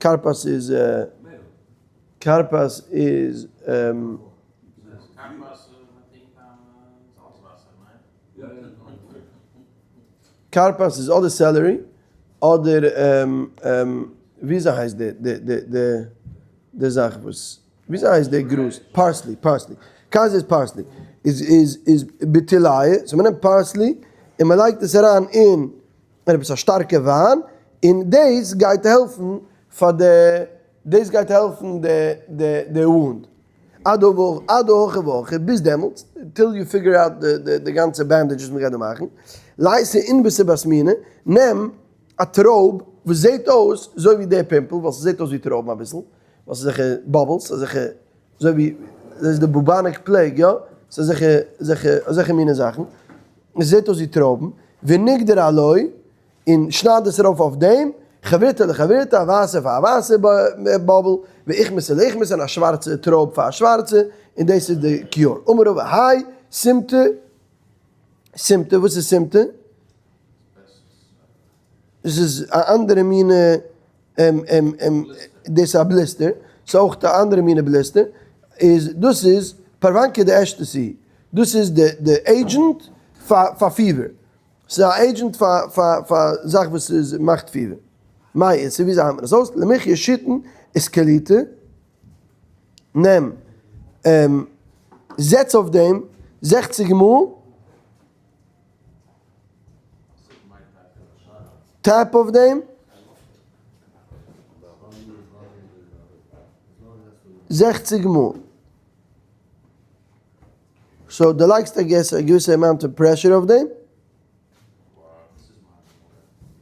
[SPEAKER 1] כרפס איז כרפס איז. כרפס איז אדער celery אדער וויאזוי הייסט די די די די די זאך וואס וויאזוי הייסט די גראז parsley parsley כרפס איז parsley איז איז איז בטילאי so מ'נעמט parsley און מ'לייגט עס אריין אין עפעס א שטארקע וויין און דאס גייט העלפן פאר די דאס גייט העלפן די די די wound. עד עד הכי והכי, ביז דעמאלטס, till you figure out די גאנצע bandage וואס מ'גייט דא מאכן, לייתי אינבתא בסמינא, נעם א טרויב וואס זעט אויס אזוי ווי די pimple, ווייל ס'זעט אויס ווי טרויבן אביסל, ווייל ס'איז אזעלכע bubbles, אזעלכע, אזוי ווי, דאס איז די bubonic plague, יא? ס'איז אזעלכע, אזעלכע, אזעלכע מיני זאכן, עס זעט אויס ווי טרויבן, ונגדור עילויה, און שנייד עס ארויף אויף דעם, חבירתא לחבירתא, א ווייסע פאר א ווייסע bubble, ואוכמתא לאוכמתא, און א שווארצע טרויב פאר א שווארצע, און דאס איז די cure. אמר רבא, האי סימטא, סימטא, וואס איז סימטא? דאס איז א אנדערע מינע דאס איז א blister, ס'איז אויך א אנדערע מינע blister, איז דאס איז פרוונקא דאשתתי, דאס איז די agent פאר fever, ס'איז א agent פאר זאך וואס איז מאכט fever. מאי איז וויאזוי היילט מען עס אויס? למחיה שיתין איסקליטא, נעם זעץ אויף דעם 60 מאל, tap אויף דעם 60 מאל. so דו לייגסט I guess א געוויסע amount of pressure אויף דעם.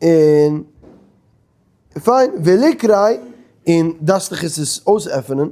[SPEAKER 1] און פיין, וליקרי, און דארפסט דיך עס אויסעפענען,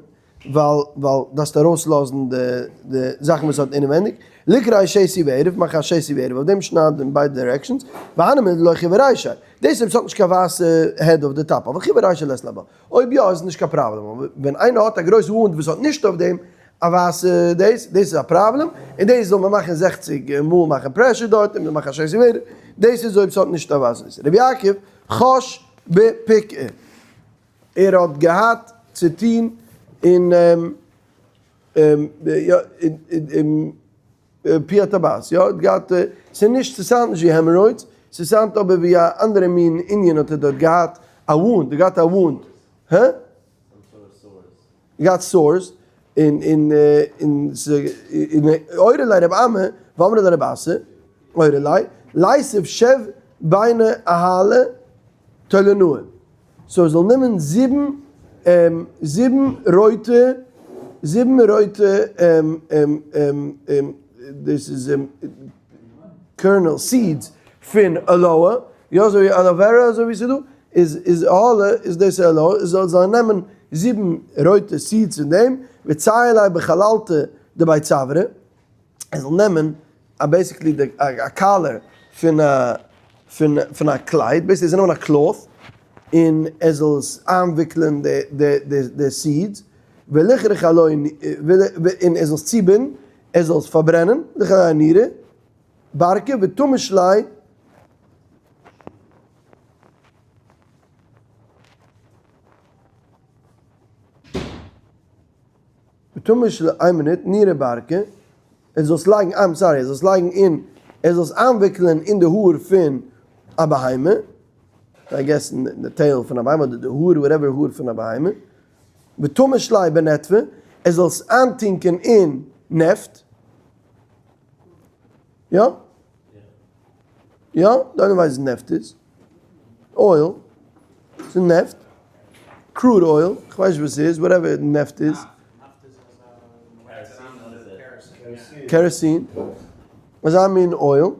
[SPEAKER 1] ווייל ווייל דארפסט ארויסלאזן די די זאכן וואס האט אינעווענדיג, ליקרי שתי וערב, מאך א שתי וערב אויף דעם, שנייד אין ביידע directions, והני מילי דלא חיוור רישיה, דאס אויב ס'האט נישט קיין ווייסע head אויף די top, אבל חיוור רישיה לית ליה בה, אויב יא איז נישט קיין פראבלעם, אבער ווען איינער האט א גרויסע wound וואס האט נישט אויף דעם א ווייסע דאס, דאס איז א פראבלעם, און דאס זאל מען מאכן 60 מאל מאכן pressure דארט, און מ'זאל מאכן א שתי וערב, דאס איז אויב ס'האט נישט א ווייסע דאס. רבי יעקב חש בפקעה, ער האט געהאט צו טון אין פי הטבעת, יא, האט געהאט, ס'איז נישט, ס' sound נישט ווי hemorrhoids, ס' sound אבער ווי א אנדערע מין ענין האט ער דארט געהאט א wound, ער געהאט א wound, הא? געהאט sores, און און און און אורי ליה רב אמי, ואמרי לה רב אסי, אורי ליה, ליתיב שב ביני אהלי תולנאי, so ער זאל נעמען זיבן זיבן רויטע זיבן רויטע דאס איז kernel seeds פון aloe, יא אזוי ווי aloe vera אזוי ווי ס'איז דא, איז איז אהלה איז דאס aloe, זאל זאל נעמען זיבן רויטע seeds פון דעם, וצייר ליה בחללתא דבי צברא, ער זאל נעמען א basically די א collar פון א פון פון א קלייד, basically ער זאל נעמען א cloth און ער זאל עס איינוויקלען די די די די seeds, וליכרך עילויה און ער זאל עס צובינדן, ער זאל עס פארברענען, ליכרך עלויה אנורא ברקא וטמיש ליה. וטמיש ליה, איין מינוט, נורא ברקא, ער זאל עס לייגן, I'm sorry, ער זאל עס לייגן אין, ער זאל עס איינוויקלען אין די האר פון א בהמה, I guess אין די tail פון א בהמה, אדער די האר, whatever האר פון א בהמה, וטמיש ליה בנטפא, ער זאל עס איינטונקען אין נעפט, יא? יא, די עולם ווייסט וואס נעפט איז. oil. ס'איז נעפט. crude oil. כ'ווייס נישט וואס ס'איז, whatever נעפט איז. kerosene. אזא מין oil.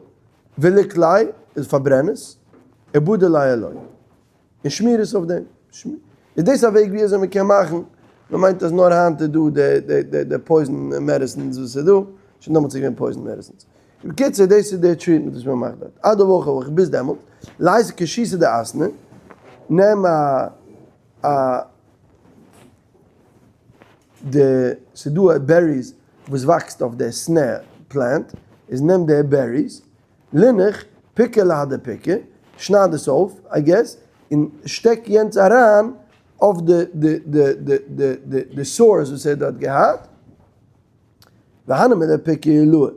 [SPEAKER 1] וליקליה איז פארברען עס. ובדי ליה עילויה. און שמיר עס אויף דעם. איז דאס א וועג ווי אזוי מ'קען מאכן? מ'מיינט אז נאר היינט איז דא די די poison medicines וואס איז דא, שוין דעמאלטס איז געווען poison medicines. בקיצור דאס איז די treatment וואס מ'מאכט דארט. עד אבוך אבוך ביז דעמאלטס, ליתיב כשיתא דאסנא, נעם א א די ס'איז דא berries וואס וואקסט אויף די סנע plant, איז נעם די berries, לינח, פקע להדי פקעא, שנייד עס אויף, I guess, און שטעק יענץ אריין אויף די די די די די די די sores וואס ער האט דארט געהאט, והני מילי פקע עילאה.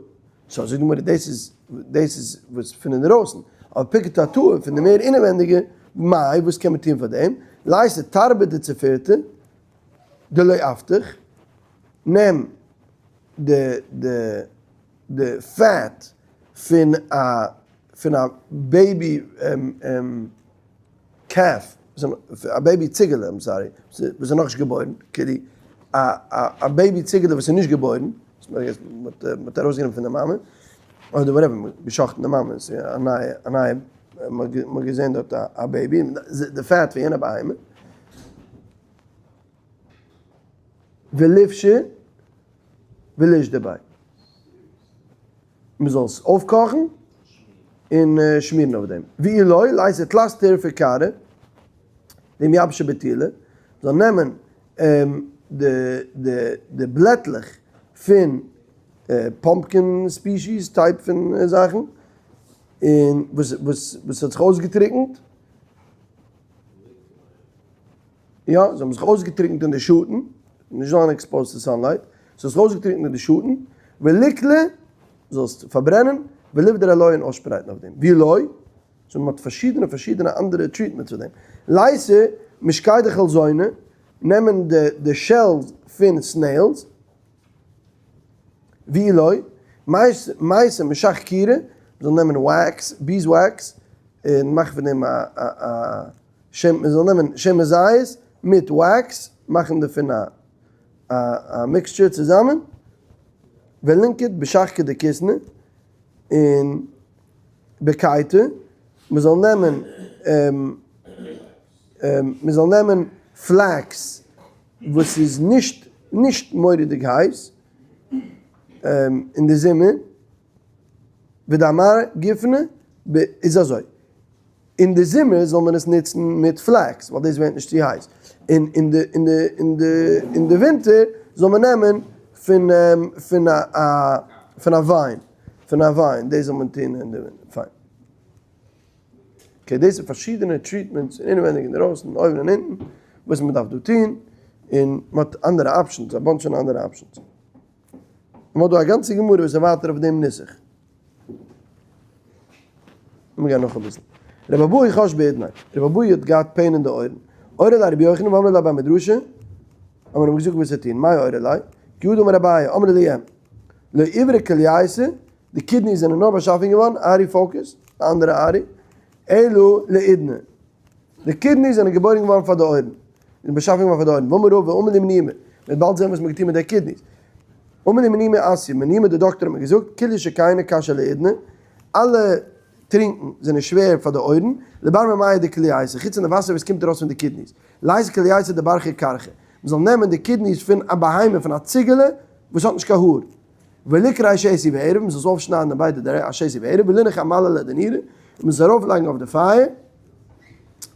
[SPEAKER 1] so זאגט די גמרא דאס איז דאס איז וואס פון אינדערויסן, אבער פקע תתאה פון די מער אינעווענדיגע, מאי וואס קען מען טון פאר דעם, ליתיב תרבא דצפירתא דלא אבטיח, נעם די די די fat פון א פון א baby calf, א baby ציגעלע, I'm sorry, וואס איז נאכנישט געבוירן, כאילו א א baby ציגעלע וואס איז נישט געבוירן, מ'האט ארויסגענומען פון די מאמע, אדער whatever, מ'האט גע'שחט'ן די מאמע, ס'איז א נייע א נייע, מ'האט געזען דארט א baby, די fat פון יענע בהמה, וליפשיה ולישדי ביה. מען זאל עס אויפקאכן און שמירן אויף דעם. ואי לא, ליתיב תלת טרפי כרעא דמייבשא בטולא, זאל נעמען די בלעטלעך פון pumpkin species type פון זאכן, און וואס האט זיך אויסגעטריקנט. יא, זיי האבן זיך אויסגעטריקנט אין די שאטן, נישט זיין exposed צו sunlight, זיי האבן זיך אויסגעטריקנט אין די שאטן, וליקלי, זאלסט פארברענען, ולבדר עילויה און אויסשפרייטן אויף דעם, ואי לא, so מען האט פארשידענע פארשידענע אנדערע treatments פאר דעם, לייתי משקי דחלזוני, נעמען די די shells פון snails, ואי לא, מייתי משח כירא, מען זאל נעמען wax, beeswax, און מאכן פון דעם א א א מען זאל נעמען שמן זית מיט wax, מאכן דערפון א א mixture צוזאמען, ולינקוט בשחקא דכיסנא, און בקייטא, מען זאל נעמען מען זאל נעמען flax וואס איז נישט נישט מורא'דיג הייס אין די זומער, ודמר גופנא איז אזוי, אין די זומער זאל מען עס נוצן מיט flax ווייל דאס ווערט נישט צו הייס, און אין די אין די אין די אין די ווינטער זאל מען נעמען פון פון א פון א vine פון א vine דאס זאל מען טון אין די ווינטער פיין. okay דאס איז פארשידענע treatments אינעווייניג אינדערויסן אויבן און אונטן וואס מען דארף דא טון, און מען האט אנדערע options א bunch פון אנדערע options. מען האט דא א גאנצע גמרא וואס איז ווייטער אויף דעם נוסח. לאמיר גיין נאך אביסל. רבי אבהו חש באודניה. רבי אבהו האט געהאט pain אין די אויערן. אורו ליה רבי יוחנן ואמרי לה בי מדרשא, האט מען אים געזאגט וואס צו טון. מאי אורו ליה? כי הא דאמר אביי, אמרי לי אם. לא איברי כלייתא, די kidneys זענען נאר באשאפן געווארן, ארי focus, די אנדערע ארי, אלא לאודני. די kidneys זענען געבוירן געווארן פאר די אויערן, און באשאפן געווארן פאר די אויערן, ואמר רבא אמר לי מניומי, מ'וועט באלד זען וואס מ'האט געטון מיט די kidneys. אמר לי מניומי אסיא, מניומי די דאקטער האט מיר געזאגט, כולהו שקייני קשי לאודני, אלע טרינקן זענען שווער פאר די אויערן, לבר ממיא דכלייתא, חוץ פון די וואסער וואס קומט ארויס פון די kidneys, לייתי כלייתא דברחא כרכא, מ'זאל נעמען די kidneys פון א בהמה, פון א ציגעלע וואס האט נישט קיין האר, וליקרעיה שתי וערב, מ'זאל עס אויפשניידן אין ביידע דירעקציעס, א שתי וערב, ולינח אמללא דנורא, און מ'זאל עס ארויפלייגן אויף די פייער,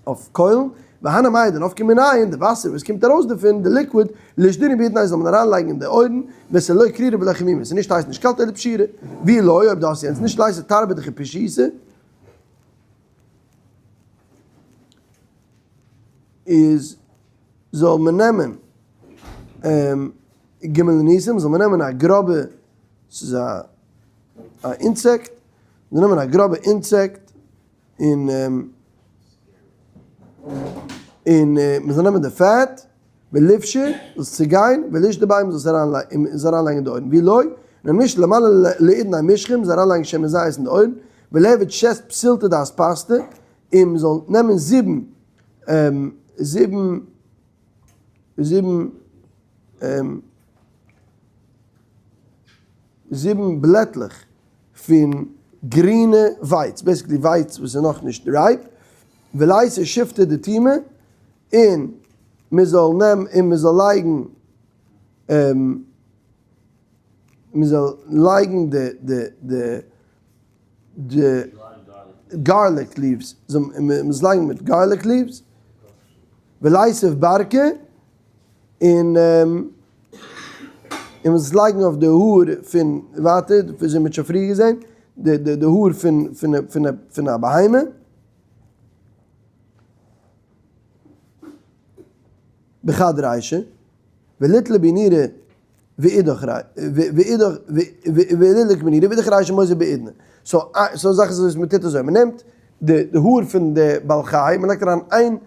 [SPEAKER 1] אויף קוילן, והני מיא דנפקי מינייהו, די וואסער וואס קומט ארויס דערפון, די liquid, לישדינהו באודניה זאל מען אריינלייגן אין די אויערן, ווען ס'איז לא קרירא ולא חמימא, ס'איז נישט הייס נישט קאלט אלא פשירא, ואי לא, אויב דו האסט יענץ נישט לייתי תרבא דחיפשיתא, איז זאל מען נעמען גמלוניתא, זאל מען נעמען א גראבע, ס'איז א א insect, זאל נעמען א גראבע insect, און און מען זאל נעמען די fat, וליפשיה, זאל עס צוגיין, ולישדי ביה, מען זאל עס אריינלייגן אין די אויערן, ואי לא, און נישט לימללא לאודניה משחא, מען זאל אריינלייגן שמן זית אין די אויערן, וליעביד שית פתילתא דאספסתא, און מען זאל נעמען זיבן זיבן זיבן זיבן בלעטלעך פון גרינע ווייץ, basically ווייץ וואס איז נאכנישט ripe, ולייתי שיפטא דתומא, און מען זאל נעמען און מען זאל לייגן מען זאל לייגן די די די די garlic leaves, מען זאל לייגן מיט garlic leaves, וליתיב ברקא, און און מען זאל עס לייגן אויף די האר פון ווייטער, וויאזוי מען האט שוין פריער געזען, די די די האר פון פון פון פון א בהמה. בחד רישא, וליתלי בנורא ואידך ואידך ולידלוק בנורא ואידך רישא מותיב באודנא. so so זאך איז וואס מען טוט אזוי, מען נעמט די די האר פון די בעל חי, מען לייגט אריין איין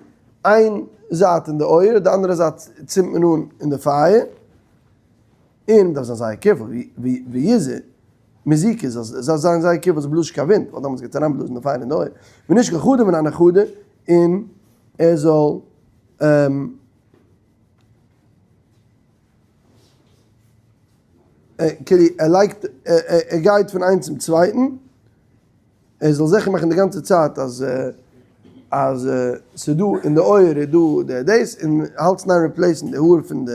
[SPEAKER 1] איין זייט אין די אויער, די אנדערע זייט צינדט מען אן אין די פייער, און מען דארף זיין זייער careful ווי מזיקה, זאל זיין זייער careful ס'בלאזט נישט קיין ווינט, ווייל דעמאלטס גייט עס אריינבלאזן די פייער אין די אויער, ונישקול חדא מנהני חדא, און ער זאל. כאילו ער לייגט ער גייט פון איינס צום צווייטן, ער זאל זיכער מאכן די גאנצע צייט אז אז ס'איז דא אין די אויער איז דא די דאס, און האלטס אין איין replace ן די האר פון די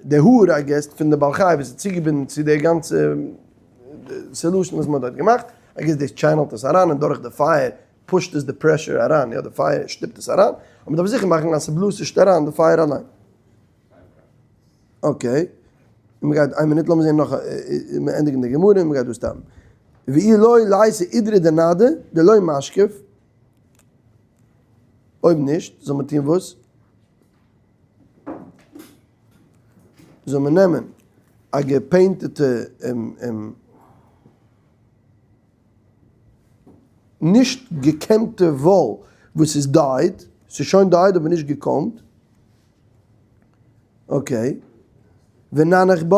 [SPEAKER 1] די האר I guess פון די בעל חי וואס איז צוגעבינדן צו די גאנצע solution וואס מ'האט דארט געמאכט, I guess דאס channel ט עס אריין און דורך די פייער push ט עס די pressure אריין, יא די פייער שטופט עס אריין, אבער מ'דארף זיכער מאכן אז ס'בלאזט נישט אריין די פייער אליין. okay, און מ'גייט איין מינוט לאמיר זען נאך א, מיר ענדיגן די גמרא און מ'גייט דא stop ן. ואי לא לייתי אידרא דנדא דלא משקיף, אויב נישט זאל מען טון וואס? זאל מען נעמען א געפעינטעטע נישט געקעמטע וואל וואס איז dyed, ס'איז שוין dyed אבער נישט געקאמט, okay, וננח בה,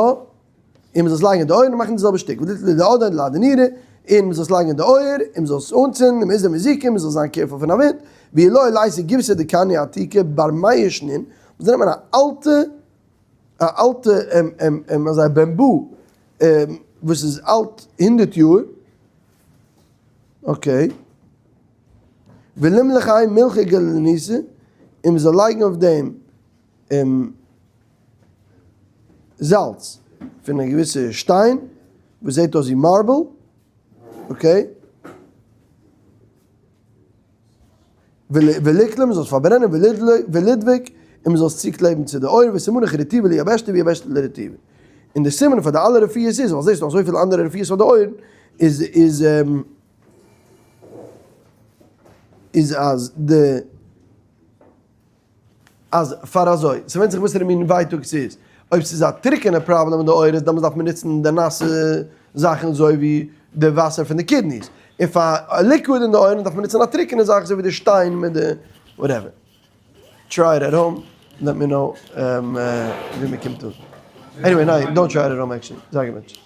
[SPEAKER 1] און מ'זאל עס לייגן אין די אויער און מאכן די זעלבע שטיק, וליתלה לאדן לאדנירא, און מ'זאל עס לייגן אין די אויער, און מ'זאל עס אנצינדן, און מ'איז מזיקים, מ'זאל זיין careful פון א ווינט, ואי לא ליתי גיבסא דקניא עתיקא בר מאה שנין, מ'זאל נעמען א אלטע, א אלטע אזא bamboo וואס איז אלט 100 יאר, okay, ולימלחיה מילחא גלוליתא, און מ'זאל לייגן אויף דעם זאלץ פון א געוויסע שטיין וואס זעט אויס ווי marble, okay, וליקלי, מ'זאל עס פארברענען, ולדביק, און מ'זאל עס צוקלעבן צו די אויער, וסימנא כרטיבא ליבשתא ויבשתא לרטיבא. און די סימן פאר די אלע רפואות איז, ווייל זעסט נאך אזויפיל אנדערע רפואות פאר די אויערן, איז איז איז אז די אז פאר אזוי, ס'ווענדט זיך וואסערע מין ווייטאג ס'איז, אויב ס'איז א טרוקענע פראבלעם אין די אויער איז דעמאלטס דארף מען נוצן די נאסע זאכן אזוי ווי די וואסער פון די kidneys, און פאר א liquid אין די אויערן דארף מען נוצן א טרוקענע זאך אזוי ווי די שטיין מיט די whatever. Try it at home, let me know ווי מ'קומט אן. Anyway, ניין, don't try it at home actually. זיי געבענטשט.